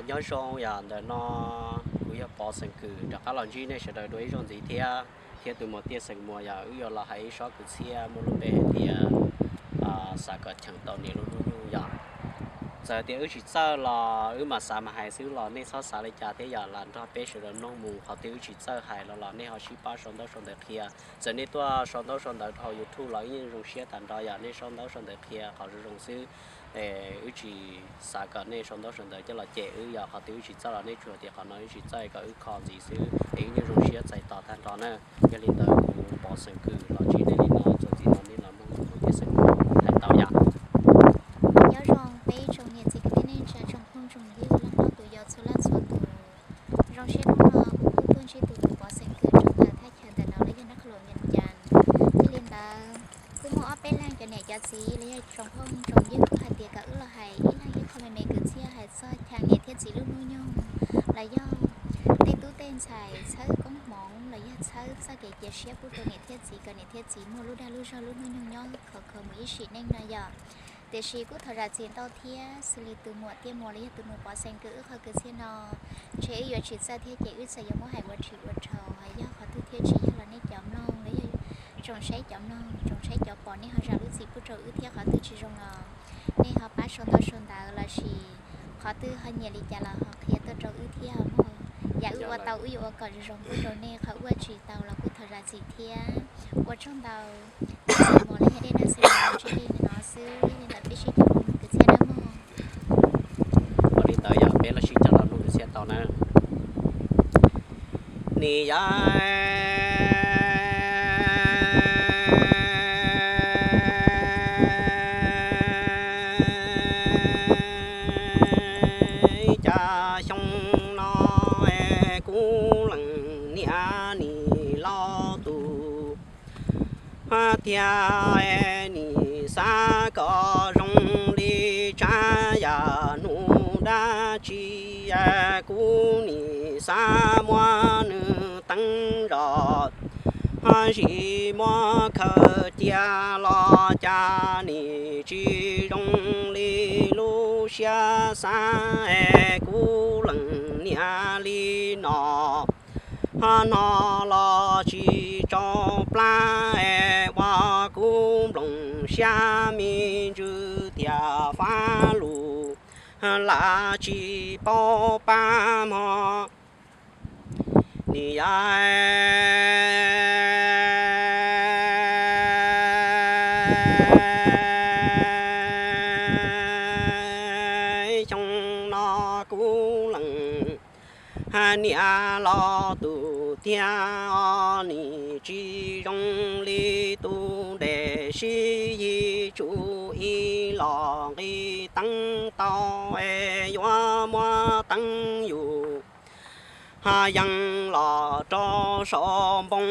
Nyob zoo, yog ntawm no kuv yog Pov Xeem Kwm rov qab los ntsib nej sawv daws dua ib zaug ntxiv thiab, thiab tus muam Tiaj Xeem Muas. Yog wb yuav los hais ib sob kwv txhiaj muaj lub npe hais tias xav kom cheem tau niam lub hnub nyoog yog. Txawm tias wb tsis txawj los wb mam xav mam hais xwb los nej txhob xav li cas thiab yog lam nrog peb sawv daws mloog mus. Qhov twg wb tsis txawj hais los los nej ho sib pab sau ntaub sau ntawv qhia. Txawm nej tuaj sau ntaub sau ntawv dhau YouTube los wb yeej zoo siab tag nrho, yog nej sau ntaub sau ntawv qhia qhov zoo zoo xwb. Wb tsis xav kom nej sau ntaub sau ntawv coj los cem wb, yog qhov twg wb tsis txawj los nej tsuas tias qhov no wb tsis txawj kom wb kho ntxiv xwb, es wb yeej zoo siab txais tos tag nrho na. Yog li ntawd kuv Pov Xeem Kwm los ntsib nej li no, txuas ntxiv no nej los mloog kuv Tiaj Xeem Kwm hais tau yom. Nyob zoo peb tsoom niam txiv kwv tij neej tsa tsoom phooj tsoom ywg, leej nyob tus yau txhua leej txhua tus. Zoo siab hnub no kuv kuj tuaj ntsib tus muam Pov Xeem Kwm rau ntawm thaj chaw ntawm no los yog nab qha luam Vias Cas. Yog li ntawd, kuj muaj ob peb leeg cov niam cov txiv los yog tsoom phooj tsoom ywg kuj hais tias kom wb los hais ib leeg ib qho me me kwv txhiaj hais txog cheem niam thiab txiv lub hnub nyoog, los yog tej tub tej ntxhais txhawb koob hmoov los yog txhawb txoj kev cia siab pub rau niam thiab txiv kom niam thiab txiv muaj lub dag lub zog lub hnub nyoog nyob khov kho mus ib sim neej no yom. Tiam sis kuj thov zam txim ntau thiab, xws li tus muam Tiaj Muas los yog tus muam Pov Xeem Kwm wb qhov kwv txhiaj no, ntshe wb yuav tsis txawj thiab ces wb txawm yuav muab hais ua tshwm ua rho, yog qhov twg thiaj tsis yog los nej cov mloog los yog tsoom saib cov mloog tsoom saib cov pom nej ho zam lub txim pub rau wb thiab, qhov twg tsis zoo los nej ho pab sau ntaub sau ntawv los sis qhov twg ho nyiam li cas los ho qhia tuaj rau wb thiab mog. Yam wb ua tau wb yuav ua kom zoo zoo pub rau nej, qhov wb ua tsis tau los kuj thov zam txim thiab. Ua tsaug ntau. Xeem Muas los yog dej nag xeem Muas ntsib li no xwb, yog li ntawd peb sib cog los mloog kwv txhiaj nawb mog. Ua li ntawd yog peb los sib cog los mloog kwv txhiaj tau na. Nim yog cas xyoo no kuv leej niam nim los tus thiab, nim xav kom zoo li tsab yam hnub dab tsi, kuv nim xav muab nws teev zog, zis muab khaws cia los cas nim tsis zoo li lub siab xav. Kuv leej niam li no, no los tsis tsau plab, ua kuv nploos siab me ntsws tias fab lus lam tsis paub pab mog. Nim yog xyoo no kuv leej niam los tus thiab, nim tsis zoo li tus dej sib yig tsum ib los nqi teeb tau, yuav muab teeb yus yees los rau saum npoo,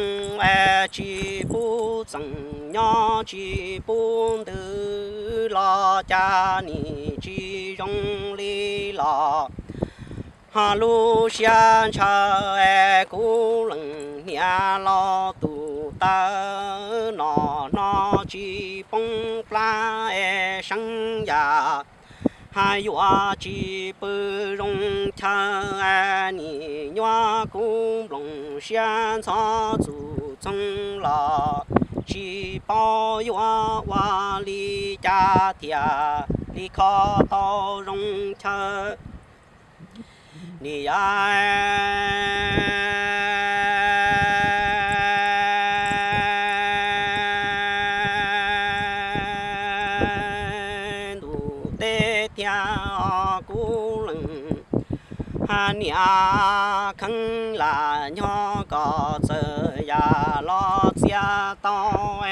tsis pub txeem nyob tsis pub ntws los cas nim tsis zoo li los. Lub siab ntshaw kuv leej niam los tus taw no, no tsis poob plab seeb yam, yuav tsis pw zoo chaw, nim nyuaj kuv nploos siab ntxhov txhua txhua los tsis paub yuav ua li cas thiaj li kho tau zoo chaw. Nim yog ntuj teb thiab kuv leej niam kheev lam nyob kom txawm yam los txiav tau,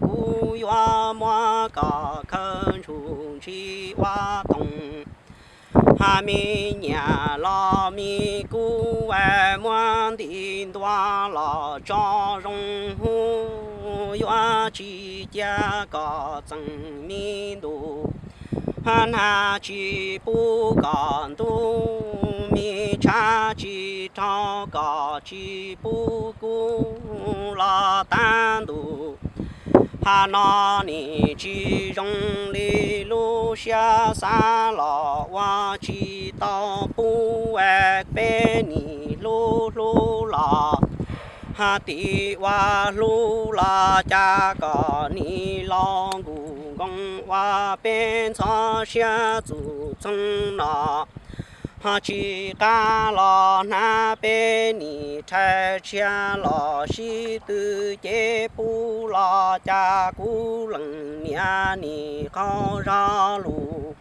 kuv yuav muab kom khaws ntshum ntsis ua toog. Me nyiam los me kub, muab nti ntua los tso zoo hu, yuav tsis cia kom txeem me ntuj, nag tsis pub kom ntub, me tshav tsis rho kom tsis pub kub los tag ntuj. Hab no nim tsis zoo li lub siab xav los ua tsis tau peb nim hlub hlub los, hais tias ua hlub los cas kom nim los nkus nkoos ua peb ntxhov siab txhua txheej no. Ho tsis qab los hnab peb nim rhais tshiab los sib tw ces pub los cas kuv leej niam nim qaug zog lus,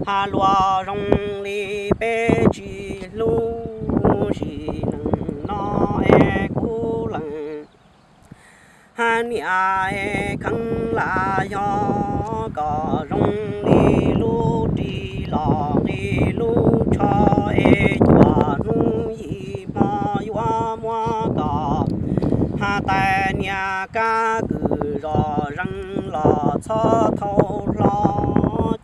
hais lus zoo li peb tsis hlub sim neej no es kuv leej niam es kheev lam yog kom zoo li lub ris los nqi lub tsho es cuaj hnub yim hmo yuav muab kom hais tias niam kab kws zom zees los txhob thauj hlo,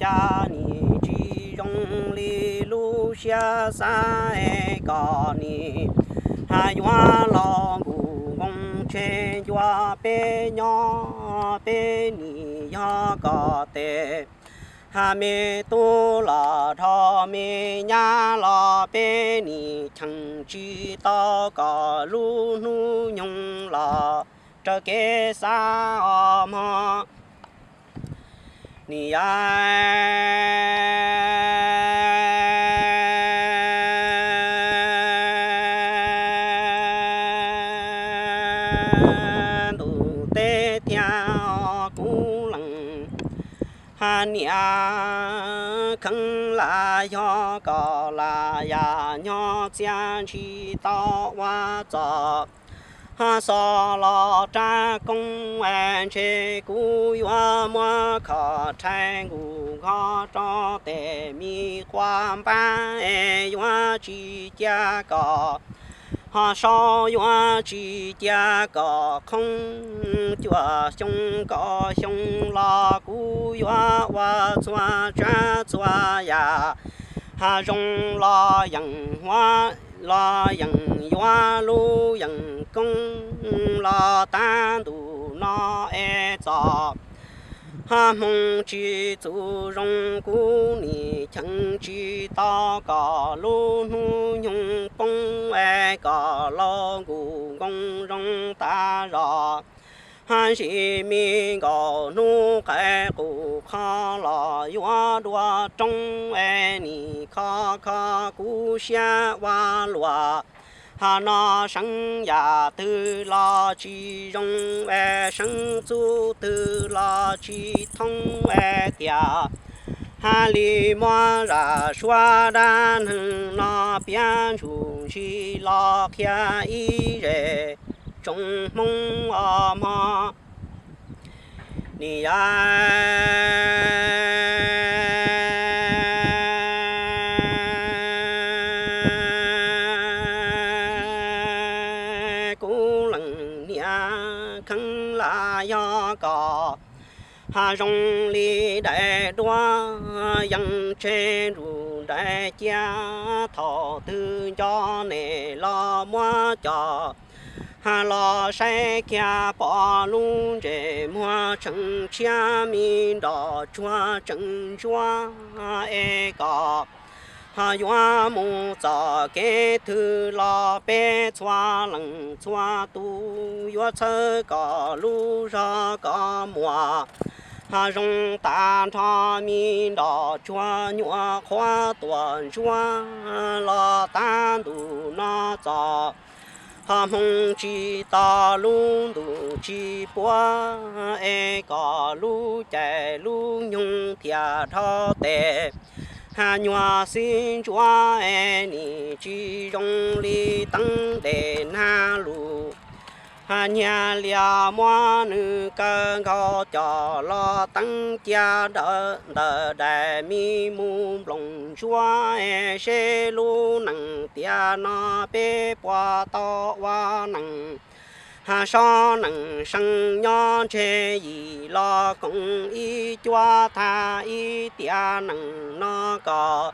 cas nim tsis zoo li lub siab xav es kom nim hais yuav los nkus nkoos tseg ncua peb nyob, peb nim yog kom tes hais me tub los dhau me nyab los peb nim cheem tsis tau kom lub hnub nyoog los raws kev xav os mog. Nim yog ntuj teb thiab kuv leej niam kheev lam yog kom lam yam nyob txiaj ntsim tau ua txoj xov los rab koob es ntshe kuv yuav muab kho rhais nkus nkho rau tes me quas npab es yuav tsis cia kom ho saub, yuav tsis cia kom qhoob, cuaj xyoo kaum xyoo los kuv yuav ua txhua tsav txhua yam, hais zoo los yeem huab los yeem yuav lub yeem koob los tab ntus no es txom hmoov tsis txum zoo, kuv nim cheem tsis tau kom lub hnub nyoog poob es kom los nkus nkoos zoo tas zog. Hais zim me nkaus hnub qaib qus qho los yuav dua roob es nim kho kho kuv siab ua luam. Hais no seev yam twg los tsis zoo es seev txuj twg los tsis thoob es tias hais li muab zam suab dab neeg no piav ntsuj ntsis los qhia ib zes tsoom Hmoob os mog. Nim yog kuv leej niam kheev lam yog kom hais zoo li daim duab yees tseg nruj nraim cia, thaum twg nco nem los muab coj hais los saib kiag pom lub ntsej muag tseem tshiab, me nroj tsuag tseem ntsuab es kom ho yuav mus txoj kev twg los peb txhua leej txhua tus yuav txhawb kom lub zog kom muaj ho zoo tag nrho, me nroj tsuag nyuam qhuav tuaj ntsuab los tab ntus no txom ho hmoo tsis tau, lub ntuj tsis puab es kom lub caij lub nyoog thiaj dhau tes. Hais nyuag xib ntsuab es nim tsis zoo li teeb dej nag lus, hais nyiag lias muab nws kaw nkaus coj los teeb cia ntawm daim me mus nploos ntsuab es seb lub neej tiam no peb puas tau ua neej. Hais sob neej seej nyob ntseg yim los koom ib cuab thaj ib tiam neej no kom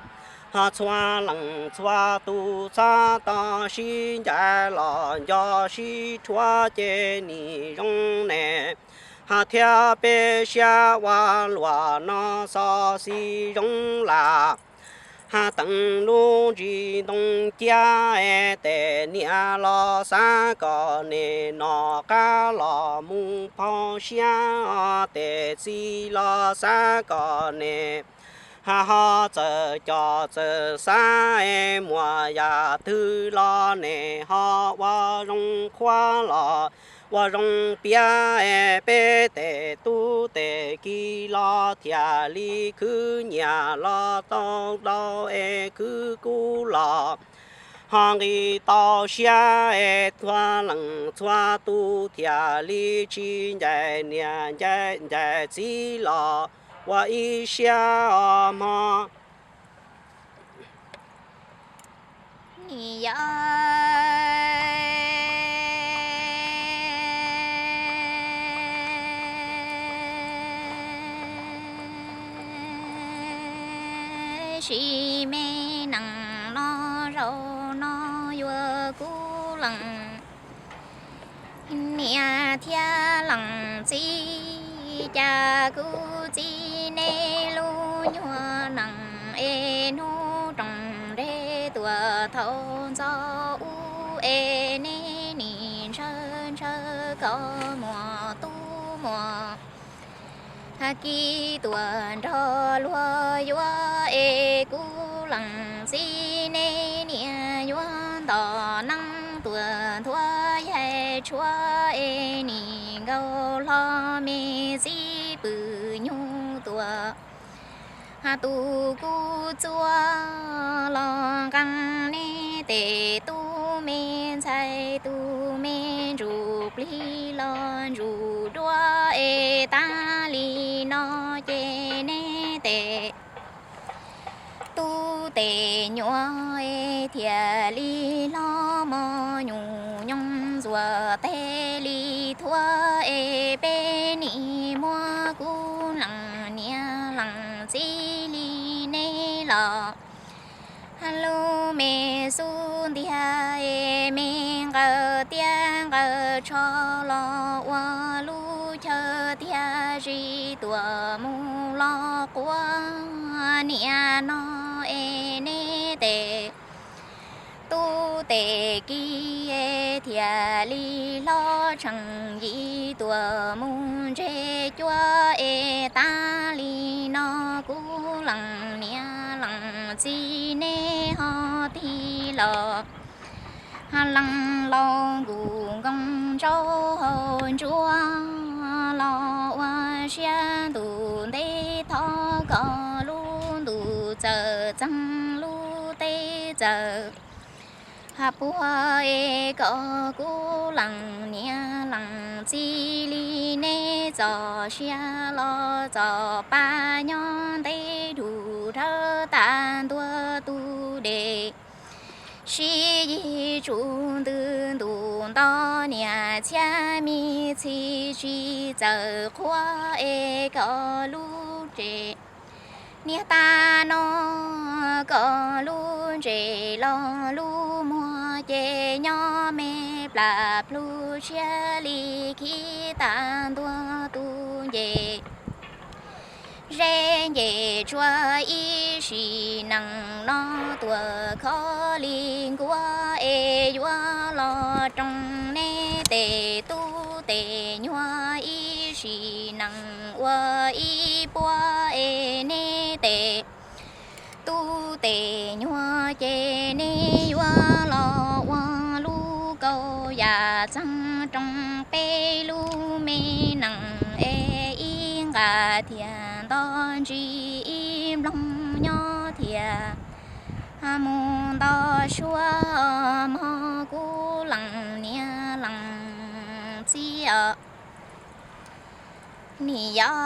ho txhua leej txhua tus txhob tau sib ncaim los nco sib rhuav ces nim zoo ne. Ho thiab peb siab ua luam no xov xij zoo lam Hab teev lub ntsis ntoo ciab es tes niam los xav kom nim no qab los mus phauj siab os, tes txiv los xav kom nim hab ho txawm cov txawm xav es muaj yam twg los nim ho ua zoo qhuav los ua zoo piav es peb tes tub tes kiv los thiaj li khwv nyiaj los tau ntau es khwv kub los ho nqis tau siab es txhua leej txhua tus thiaj li tsis ncaim niam ncaim ncaim txiv los ua ib siab os mog. Nim yog sis me nees no zaum no yuav kuv leej niam thiab leej txiv, cas kuv txiv neb lub nyuag nees es hnub roos nres tuaj thaum ntxov ub es neb nim ntshaw ntshaw koj muam tub muam kiv tuaj nrog luag yuav es kuv leej txiv neb niam yuav nto neeb tuaj nthuav yaig tshuab es nim nkaus hlo me txiv pw nyuj tuaj. Tus kuv txuas los nqee neb tes tub me ntxhais tus me ntsuj plig los ntsuj duab es tas li no ces neb tes tub tes nyuam es thiaj li hlob mos nyuj nyoos ntxuav tes li thuav es peb nim muab kuv leej niam leej txiv li neb los lub me xub ntiag es me nqawd tiab nqawd tsho los ua lub chaw tiag zis tuaj mus los quav niaj no es neb tes tub tes kiv es thiaj li hlob tsheej yim tuaj mus ntseg cuab es tas li no kuv leej niam leej txiv neb ho tig los leej laus nkuj nkoos ntsaub hau ntsuab los ua siab ntuj ntev thov kom lub ntuj txawm txeeg lub teb txawm puag es kom kuv leej niam leej txiv li neb txoj sia los txoj pa nyob ntev dub dhawv tas ntua tus dej sib yig tsuj ntws ntuj nto niam txiab me txhis tsis txawj qhuav es kom lub tsev niaj tas no kom lub ntses los lub muag ces nyob me plam plhu siab li khib tas ntua tus nce zeb nce tsua ib sim neej no tuaj khov li nkuaj es yuav los roos neb tes tub tes nyuag ib sim neej ua ib puab es neb tes tub tes nyuag ces neb yuav los ua lub kaus yam txeeg roos peb lub me neej es ib nqa thiaj nto ntsis ib nploog nyob thiaj mus nto suab mog kuv leej niam leej txiv os. Nim yog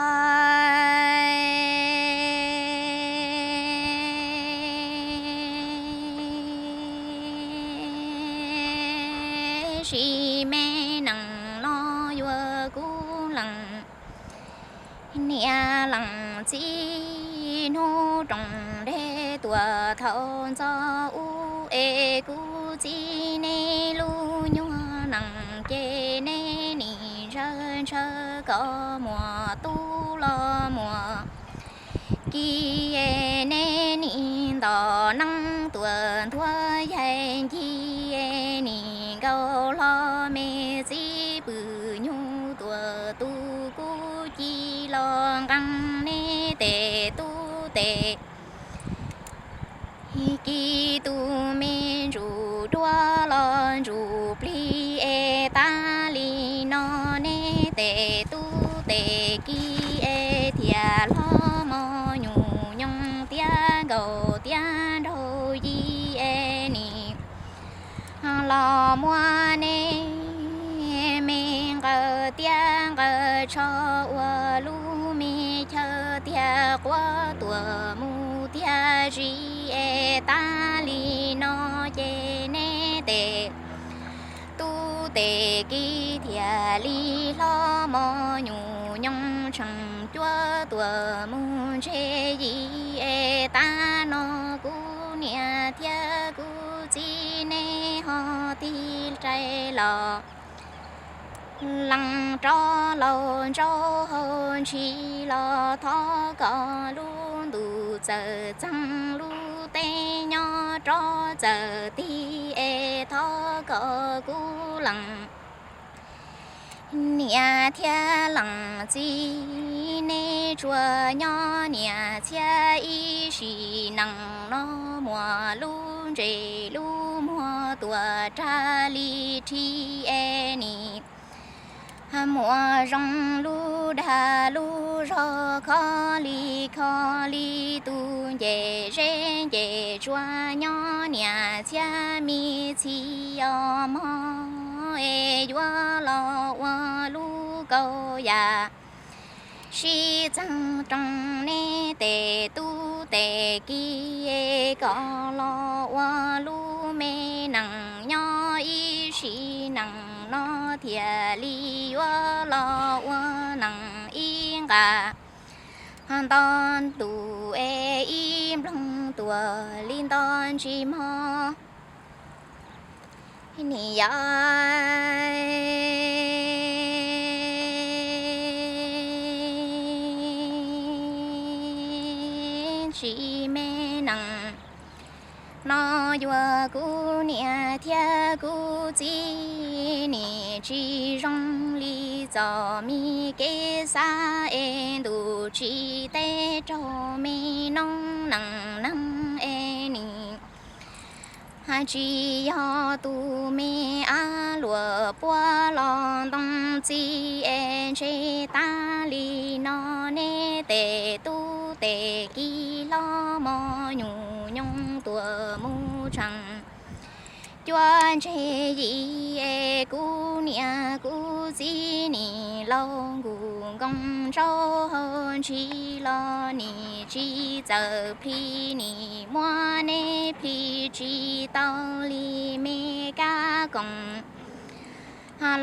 sim me neej no yuav kuv leej niam leej txiv hnub roos nres tuaj thaum ntxov ub es kuv txiv neb lub nyuag neej ces neb nim ntshaw ntshaw kom muaj tub los muaj kiv es neb nim nto Kis tus me ntsuj duab los ntsuj plig es tag li no neb tes tub tes kiv es thiaj hlob mos nyuj nyoos tiab nkaus tiab nraug yim es nim los muab neb me nqaws tiab nqaws tsho ua lub me chaw tiag quab tuam mus tiag zis es tag li no ces neb tes tub tes kiv thiaj li hlob mos nyuj nyoos tseem cuab tuam mus ntseg yim es tag no kuv niam thiab kuv txiv neb ho tig rais los lees rov laus ntsaub hau ntshis los thov kom lub ntuj txawm txeeg lub teb nyob rov txawm tig es thov kom kuv lees niam thiab lees txiv neb tsuas nyob niam txhiab ib sim neej no muaj lub ntses lub muag tuam rag li rhi es nim muaj zoo lub dag lub zog khov li khov li tus nce zeb nce tsua nyob niam txhiab me txhij os mog es yuav los ua lub kaus yam sib txeeg roos neb tes tub tes kiv es kom los ua lub me neej nyob ib sim neej no thiaj li yuav los ua neej ib nqa nto ntus es ib nploog tuam li nto ntsis mog. Nim yog tsis me neej no yuav kuv niam thiab kuv txiv nim tsis zoo li txoj me kev xav es ntuj tsis teb raug me noob neej neeg es nim tsis yog tus me av luam puab los ntoo txi es ntshe tag li no neb tes tub tes kiv hlob mos nyuj nyoos tuam mus tseem cuab ntseg yim es kuv niam kuv txiv nim laus nkuj nkoos ntsaub hau ntshis los nim tsis txawj plhis nim muab neb plhis tsis tau li me kab koom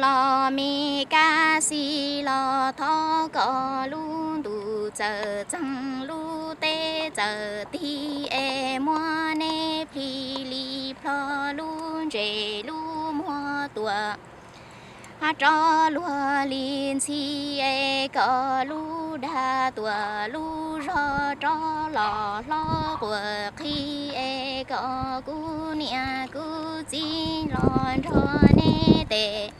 los me kab xis los thov kom lub ntuj txawm txeeg lub teb txawm tig es muab neb plhis li plho lub ntses lub muag tuam rov luag li ntxhi es kom lub dag tuam lub zog rov los hlob quas qhib es kom kuv niam kuv txiv los nrog neb tes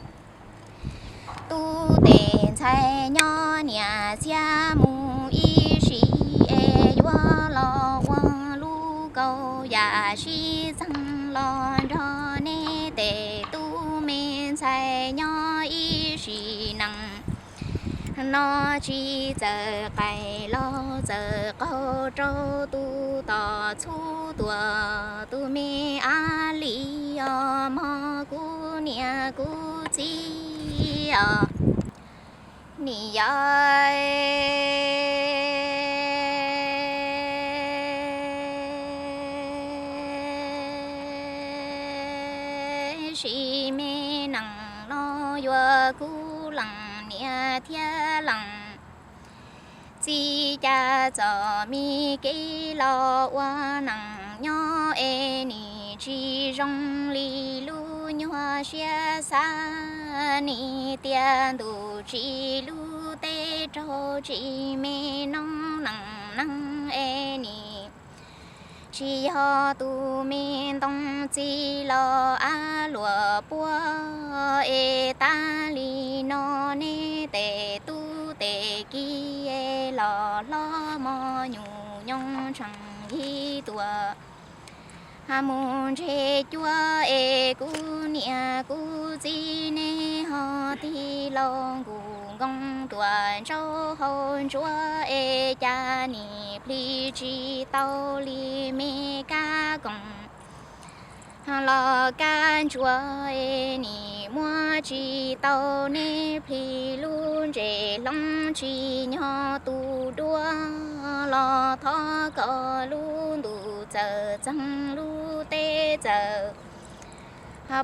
tub tes ntxhais nyob niam txiab mus ib sim es yuav los ua lub kaus yam sib txeeg los nrog neb tes tub me ntxhais nyob ib sim neej no tsis txawj qaij los txawj qaug rau tus tom txhub tuam tus me av li os mog kuv niam kuv txiv os. Nim yog sim me neej no yuav kuv lees niam thiab lees txiv cas txoj me kev los ua neej nyob es nim tsis zoo li lub nyuag siab xav nim tias ntuj tsis lub teb raug tsis me noob neej neeg es nim tsis yog tus me ntoo txiv los av luam puab es tag li no neb tes tub tes kiv es los hlob mos nyuj nyob tsheej yig tuaj mus ntseg cuab es kuv niam kuv txiv nej ho tig los nkuj nkoos tuaj ntsaub hau ntsuav es cas nim plhis tsis tau li me kab koom los kab ntsuav es nim muab tsis tau nej plhis lub ntsej hloov tsis nyog tus duab los thov kom lub ntuj txawm txeeg lub teb txawm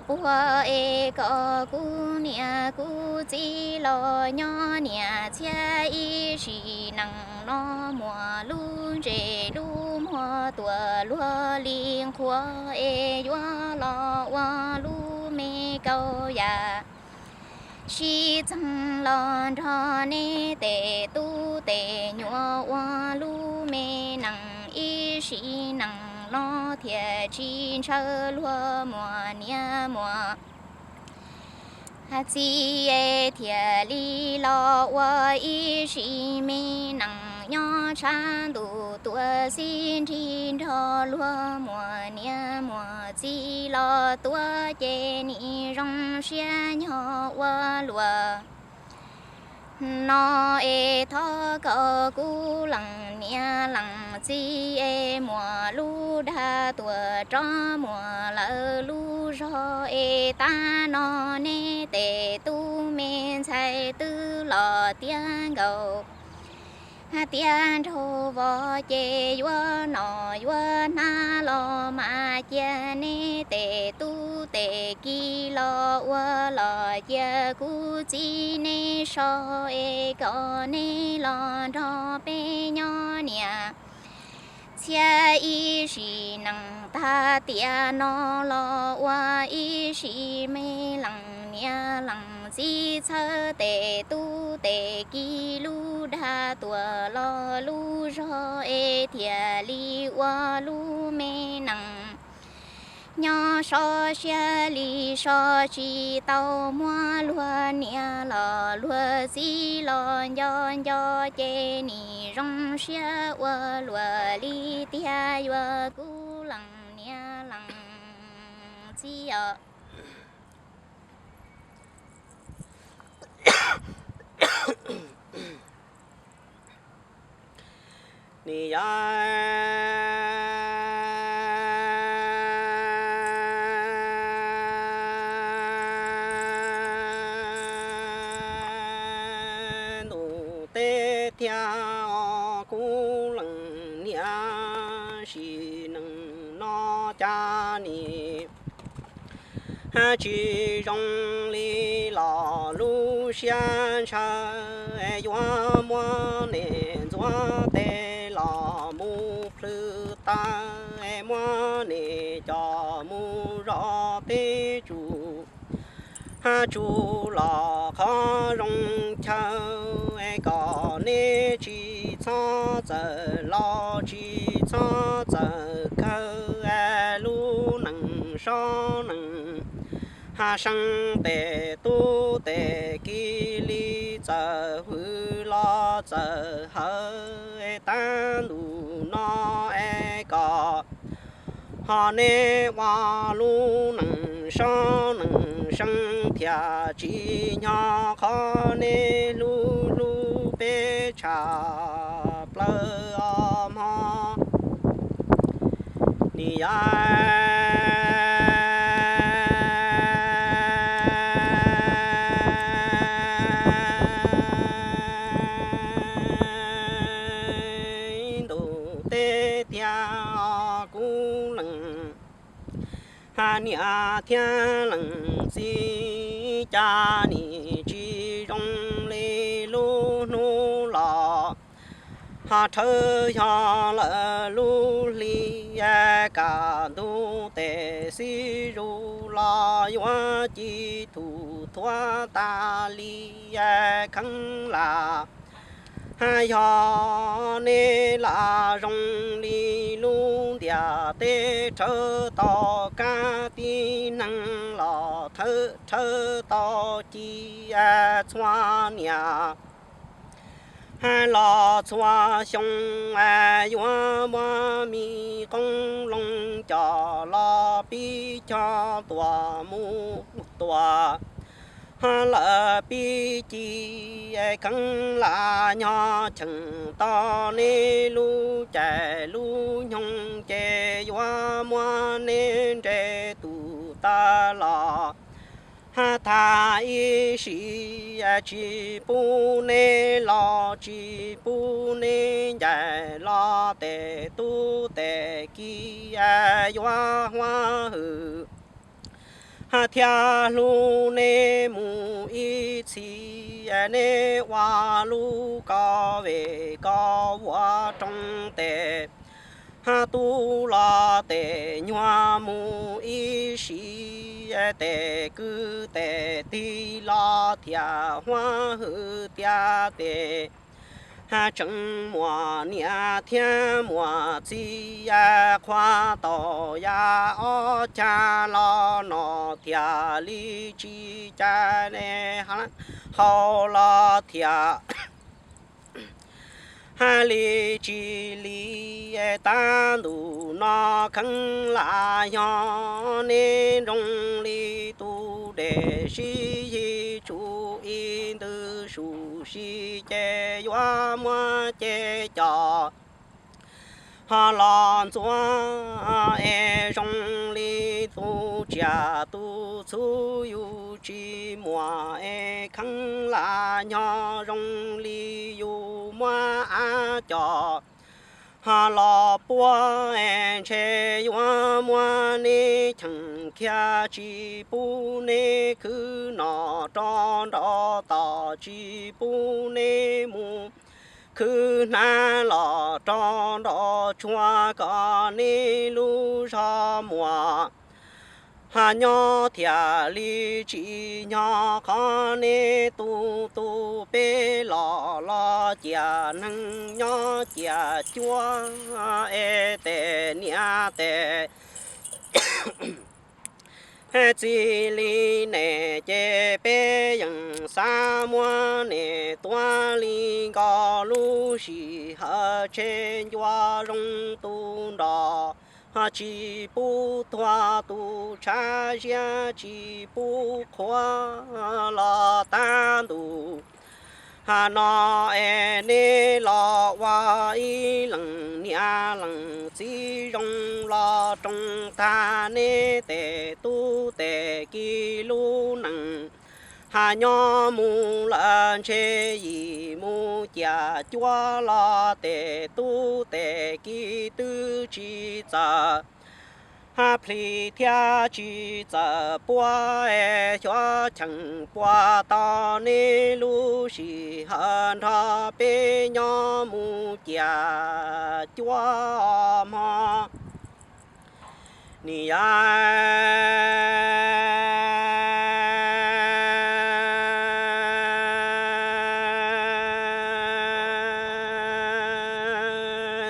puag es kom kuv niam kuv txiv los nyob niam txhiab ib sim neej no muaj lub ntsej lub muag tuaj luag li nqhuav es yuav los ua lub me kaus yam sib txeeg los nrog nej tej tub tej nyuam ua lub me neej ib sim neej no thiaj tsis ntshaw luag muaj niam muaj txiv es thiaj li los ua ib sim me neej nyob tshav ntuj tuaj xib nrig nrog luag muaj niam muaj txiv los tuaj ces nim zoo siab nyob ua luaj no es thov kom kuv leej niam leej txiv es muaj lub dag tuaj rov muaj lawv lub zog es tab no nej tej tub me ntxhais twb los tiav nkauj tiav nraug vog ces yuav noj yuav hnav los mas cia nej tej tub tej ki los ua los cia kuv txiv nej so es kom nej los nrog peb nyob niam txhiab ib sim neej tag tiam no los ua ib sim me leej niam leej txiv txhawb tej tub tej ki lub dag tuaj los lub zog es thiaj li ua lub me neej nyob so siab li so tsis tau muab luag niam los luag txiv los nco nco ces nim zoo siab ua luaj li tiag yuav kuv leej niam leej txiv os. Nim yog ntuj teb thiab os kuv leej niam, sim neej no cas nim tsis zoo li los lub siab ntshaw, yuav muab niam ntxuav tes los mus plhws taw, muab niam coj mus zov teb tsuj tsuj los qhov zoo chaw, kom neb tsis txhob txawm los tsis txhob txawm kawg, lub neej sob neej seej tej tub tej ki li txawm hwm los txawm hawv, tab ntuj no es kom ho neb ua lub neej sob neej seej thiaj tsis nyob qhov neb hlub hlub peb tshaj plaws os mog. Nim yog ntuj teb thiab os kuv leej niam thiab leej txiv, cas nim tsis zoo li lub hnub los ho rhawv xyov lawm lub hli, kaj ntug tes xib zus los yuav ci thum thuav tas li kheev lam. Yog neb lam zoo li lub ntiaj teb rhawv tau kab tib neeg los rhawv tau ci txhua niam Los txhua xyoo yuav muab me qoob loo coj los pib cog tuaj mus tuaj, lawv pib ci kheev lam nyob cheem tau nej lub caij lub nyoog ces yuav muab nej nres tus taw los thab ib sim, tsis pub nej los tsis pub nej ncaim los tes tub tes kiv yuav huab hwm thiab hlub nej mus ib txhis. Nej ua lub koj vej koj vuas rooj tes tub los tes nyuag mus ib sim, tes kwv tes tij los thiaj huab hwm tiag tes tseem muaj niam thiab muaj txiv, qhuav tau yav ob cag los no thiaj li tsis cai, hau los thiaj li tsis li. Tab ntus no kheev lam yog nej nroo li tus dej sib yig tsum ib ntws su si ces yuav muab ces coj ho los ntxuav es zoo li tus tsiaj tus txhu yus tsis muaj es kheev lam nyob zoo li yus muab av coj ho los puab es ntshe yuav muab nej cheem kiag tsis pub nej khwv noj rov nraud tom tsis pub nej mus khwv hnav los rov nraud tsuag kom nej lub zog muaj ho nyob thiaj li tsis nyob qhov nej tu tu peb los los ciaj neeg nyob ciaj cuab es tes niam tes txiv li nej ces peb yeej xav muab nej tua li nkaus lub sij hawm tseg ncua zoo tu nrog tsis pub tuag tus tshav ziab tsis pub qhuav los tab ntus no es nej los ua ib leej niam leej txiv zoo los roos tag nej tes tub tes kiv lub neej ha nyob mus lawm ntshe yim mus ciaj cuab los tes tub tes kiv twb tsis txawj ha plhis thiab tsis txawj puab es xyov cheem puas tau nej lub sij hawm nrog peb nyob mus ciaj cuab hmo ni yam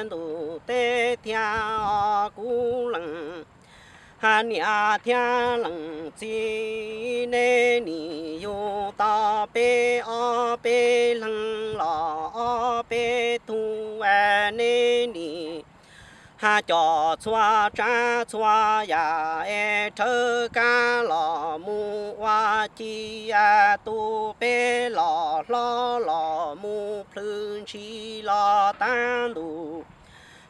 ntuj teb thiab kuv leej niam thiab leej txiv, nej nim yug tau peb ob peb leeg los ob peb tug, nej nim ha coj txhua tsav txhua yam es rhawv kab los mus ua ci, tu peb los hlob los mus plhws ntshis los tab ntus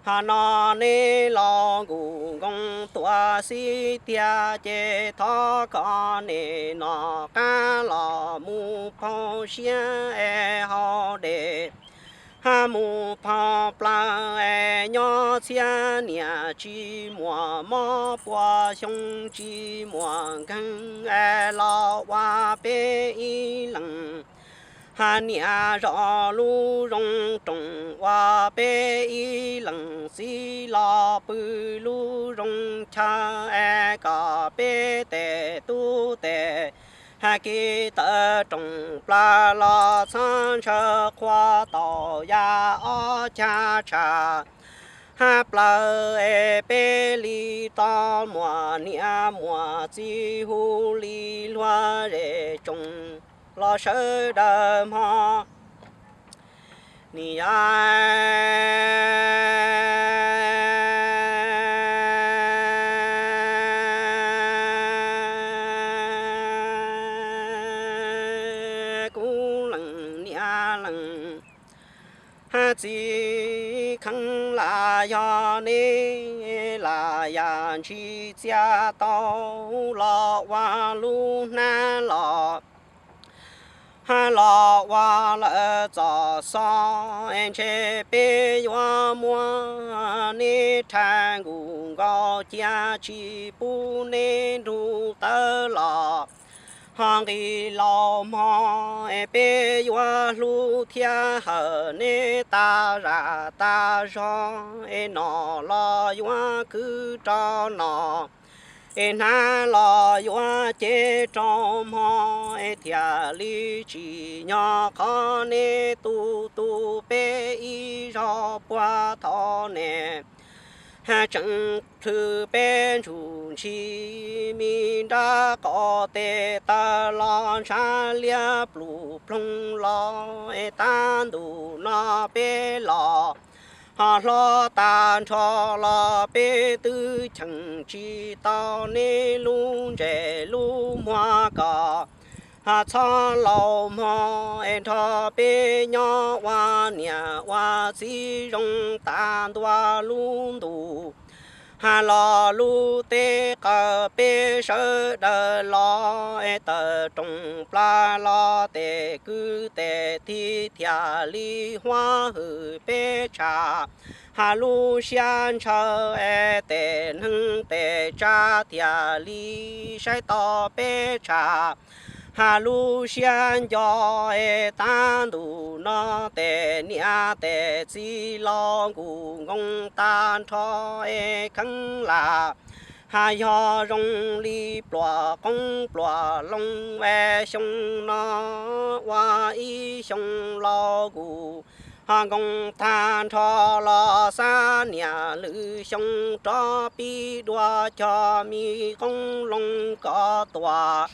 ha no nej los nkus nkoos tuaj xib tiag ces thov kom nej noj qab los mus phauj siab es haus dej ha mus phauj plaws es nyob txhiab niam tsis muaj mob puas xyoo tsis muaj nkeeg es los ua peb ib leeg ha niam zov lub zoo roos ua peb ib leeg txiv los pw lub zoo chaw es kom peb tes tub tes ha kiv tawm roos plaws los txhob ntshaw qhua tau yam ob cag tshaj ha plaws es peb li tau muaj niam muaj txiv hu li luag zej tsoom los sawv daws hmo Niam yau, kuv leej niam leej txiv kheev lam yog neb lam yam ntsis txiaj tau los ua lub hnab los los ua lawm txom xob, ntshe peb yuav muab neb rhais nkuj nkaus cia tsis pub neb nrug tawv los ho nqis laus hmo. Peb yuav hlub thiab hawm neb tas zam tas zog, nom los yuav khwv rau nom, hnav los yuav cev rau hmo, thiaj li tsim nyog qhov neb tu tu peb ib zaug puag thaum ne. Tseem plhws peb ntsuj ntshis, me nrab qaum tes taw los ntshav liab plum ploog los, tav ntuj no peb los ho hlob tag nrho los peb twb cheem tsis tau neb lub ntsej lub muag kom ho txhob laus hmo, nrog peb nyob ua niam ua txiv zoo tas ntua lub ntuj los lub teb qawm. Peb sawv daws los tawm rooj plas los tes kwv tes tij thiaj li huab hwm peb tsham, lub siab ntshaw es tes neeg tes tsav thiaj li saib tau peb tsham, lub siab nco es tav ntuj no tes niam tes txiv laus nkuj nkoos tag nrho es kheev lam yog zoo li pluas qoob pluas loo es xyoo no ua ib xyoo laus nkuj nkoos tag nrho los xab niam lwm xyoo rov pib dua cog me qoob loo kom tuam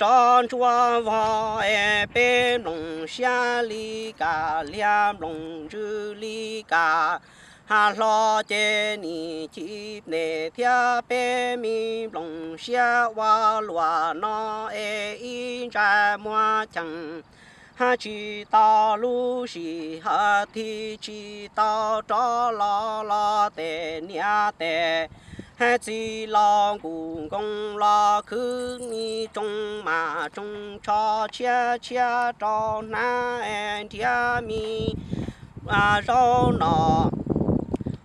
rov ntsuab vog es peb nplooj siab li kam liag nplooj ntsws li kam hlo ces nim ci nej thiab peb me nplooj siab ua luaj no es ib ntsais muag cheem tsis tau lub sij hawm, tij tsis tau rov los los tes niam tes txiv laus nkuj nkoos los khwv me tsoo mas tsoo tsho tshiab tshiab rau hnab nrhiav me zaub no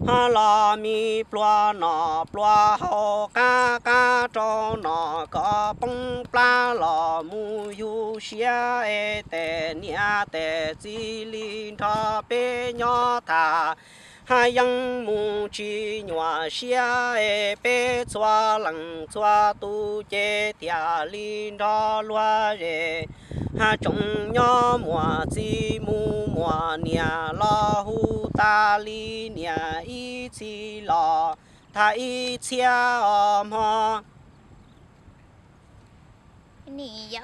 ho los me pluas nom pluas haus qab qab rau nom kom poob plab los mus yug siab es tes niam tes txiv li nrog peb nyob tham yeej mus tsis nyuam siab es peb txhua leej txhua tus ces thiaj li nrog luag zes tsoom nyob muaj txiv mus muaj niam los hu tas li niam ib txhis los thaj ib txhiab os hmo. Nim yog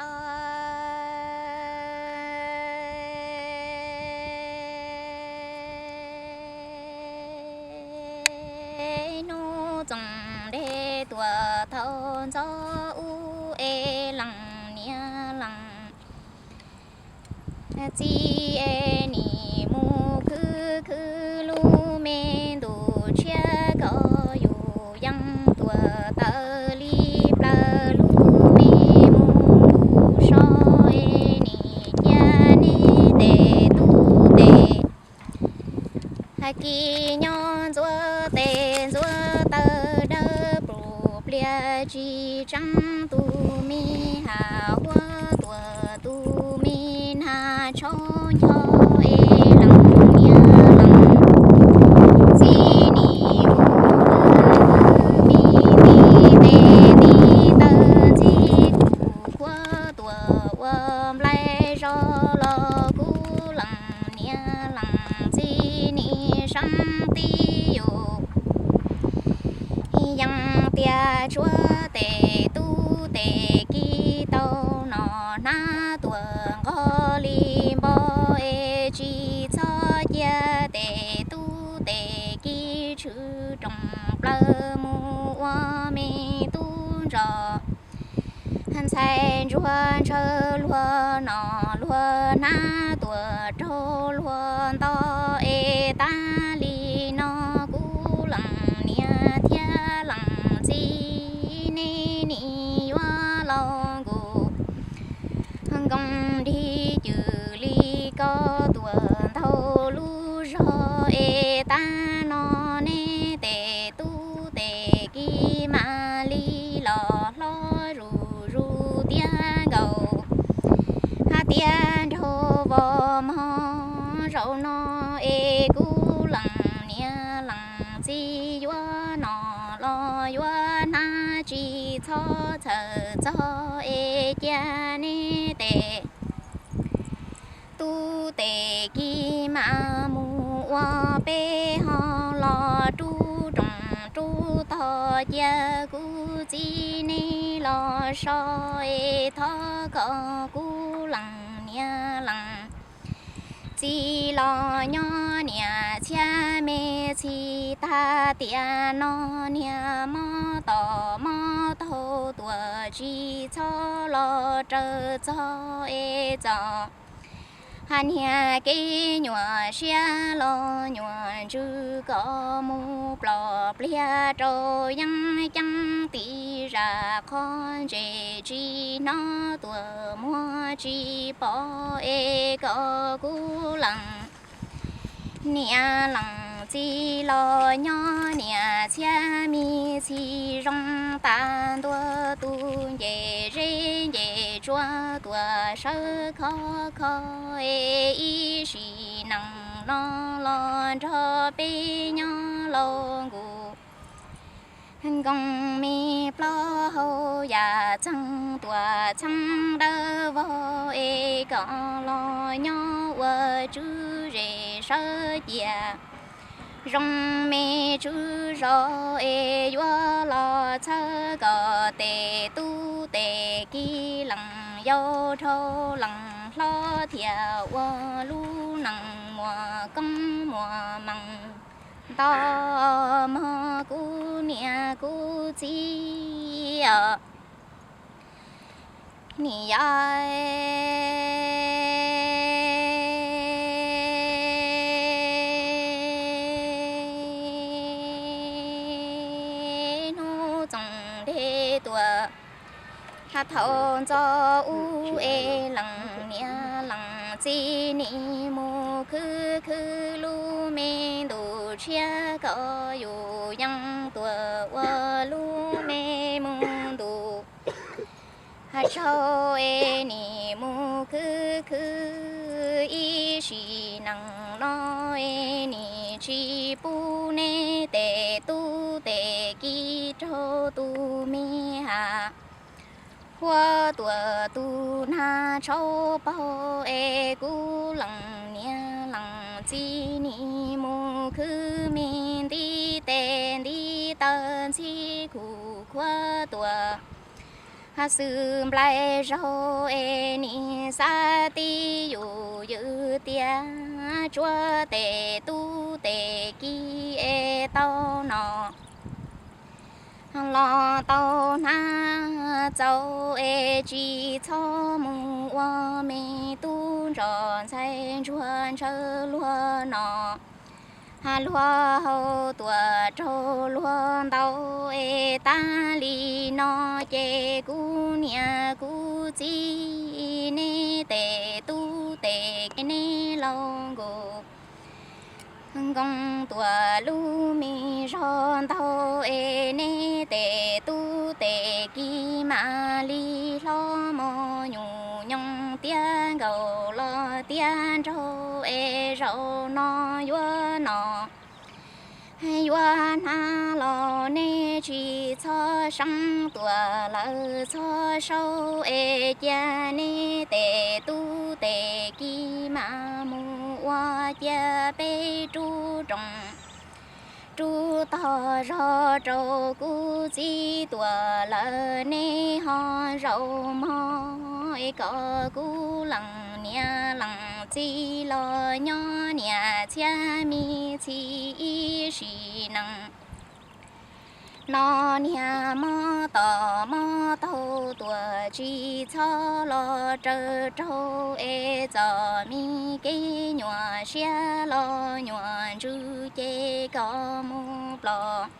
hnub txoos dej tuaj thaum ntxov ub es leej niam leej txiv es nim mus khwv khwv lub me ntuj tshiab kom yus yeej tuaj tawm li plaws lub me mus so es nim cia neb tes tub tes kis nyob ntxuav tes ntxuav taw dawb paug pliag tsis tseeb tus me has huab tuaj tus me nag tshauv ncho es leej niam leej txiv nim mus khwv me tib tes tib taw ntxib tus kuab tuaj ua nplaig zog los kuv leej niam leej txiv nim seeb tib yus yeej tias tsuav tes tub tes kis tau nom hnab tuaj nqos li npo es tsis txhob plaws mus ua me tub ntsos. Ntxhais ntsuag ntshaw luag nom luag hnab tuam raug luag nto es tag li no kuv lees niam thiab lees txiv nej nim yuav laus nkus nkoos nrig cwm li ko tuam ntau lub zog es tag no nej tes tub tes kiv mam li los hlob zuj zus tiav nkaus hab tiav nraug vos mog. Zaum no es kuv lees niam lees txiv yuav nom los yuav hnab tsis txhob txhawj txog es cia nej tes tub tes kiv mam mus ua peb ho los rub roos rub tog cia kuv txiv nej los so es thov kom kuv lees niam lees txiv los nyob niam txhiab me txhis tag tiam no niag mob tom mob taug tuam tsis txhob los raws txog es txom hab niag kev nyuam siab los nyuam ntsws kom mus plom pliag rau yeeb ceeb tim zam qhov ntses tsis hnov tuam muag tsis pom es kom kuv lees niam lees txiv los nyob niam txhiab me txhis zoo tas ntua tus nces zeb nces tsuas tuam sawv khov kho es ib sim neej no los nrog peb nyob laus nkus nkoos me plaub hau yam txeeg tuam txheeb dawb vog es kom los nyob ua tswv zes sawv cia zoo me tswv zos es yuav los txhawb kom tes tub tes kiv lees yau dhau lees hlob thiab ua lub neej muaj koob muaj meej nto mog kuv niam kuv txiv os. Nim yog hnub txoos deb tuaj hab thaum ntxov ub es lees niam lees txiv nim mus khwv khwv lub me ntuj tshiab kom yus yeej tuaj ua lub me mus ntuj hab tsaug es nim mus khwv khwv ib sim neej no es nim tsis pub nej tes tub tes kiv raug tus me has huab tuam tus nag tshauv paug es kuv lees niam lees txiv nim mus khwv me ntiv tes ntiv taw ntxhib khuv khuav tuam hab xwb nplaig zaug es nim xav tib yus ywg tias tsuav tes tub tes kiv es tau nom los tau hnab txaus es tsis txhob mus ua me tub ntsos ntxhais ntsuag ntshaw luag nom hab luag hau tuam raug luag ntau es tag li no ces kuv niam kuv txiv neb tes tub tes kiv neb laus nkaus nkoos tuam lub me zog ntau es neb tes tub tes kiv mam li hlob mos nyuj nyoos tiav nkaus los tiav nraug es zaum no yuav nom yuav hnab los neb tsis txhob seeb tuam lawm txhob saub es cia neb tes tub tes kiv mam mus ua cia peb rub roos rub tog zog rau kuv txiv tuam lawm neb ho zaum mog es kom kuv lees niam lees txiv los nyob niam txhiab me txhis ib sim neej No niag mob tom mob taug tuaj tsis txhob los raws raug es txom me kev nyuam siab los nyuam ntsws ces koj mus plom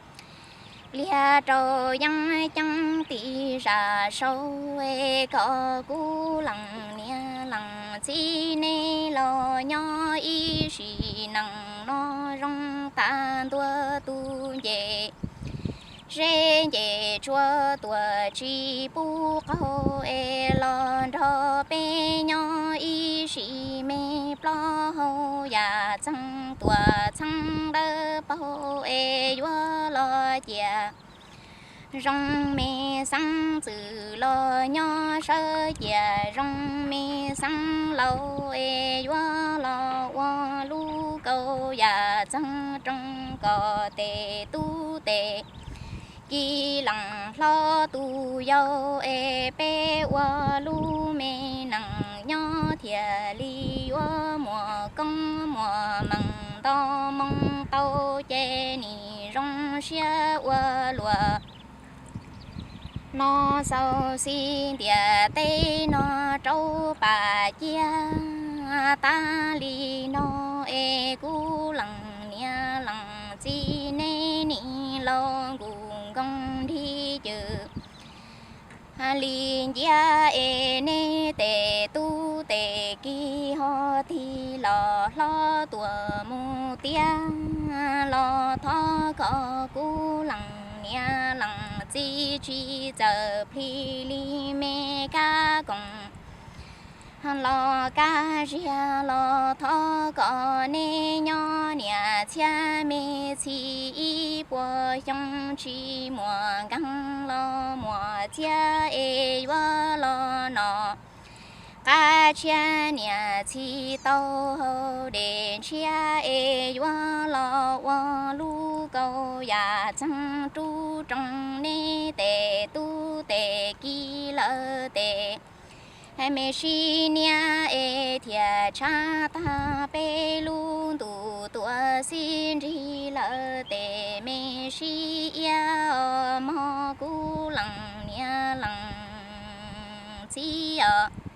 pliag rau yeeb ceeb tim zam saud es koj kuj lees niam lees txiv nej los nyob ib sim neej no zoo tas ntua tus nce zeb nce tsua tuaj tsis pub qaug es los nrog peb nyob ib sim me plob hau yam txeeg tuaj txheeb dawb paug es yuav los cia zoo me xeeb txwm los nyob sawv cia zoo me xeeb laus es yuav los ua lub kaus yam txeeg rooj kom tes tub tes kiv lees hlob tus yau es peb ua lub me neej nyob thiaj li yuav muaj koob muaj meej nto moo tau ces nim zoo siab ua luaj no xaus xij ntiaj teb no rau pam ciaj tas li no es kuv lees niam lees txiv nej nim laus nkus nkoos nrig cwm li nciab es nej tes tub tes kiv ho tig los hlob tuaj mus tiav los thov kom kuv lees niam lees txiv tsis txawm plhis li me kab koom los kab ziag los thov kom nej nyob niam txhiab me txhis ib puas xyoo tsis muaj nkeeg los muaj txiab es yuav los no qab tshiab niam txhis tau hau dej ntshiab es yuav los ua lub kaus yam txeeg rub rooj nej tes tub tes kiv lawv tes me sib niab es thiaj tshav tag peb lub ntuj tuaj xib nrig lawv tes me sib iab os mog kuv lees niam lees txiv os.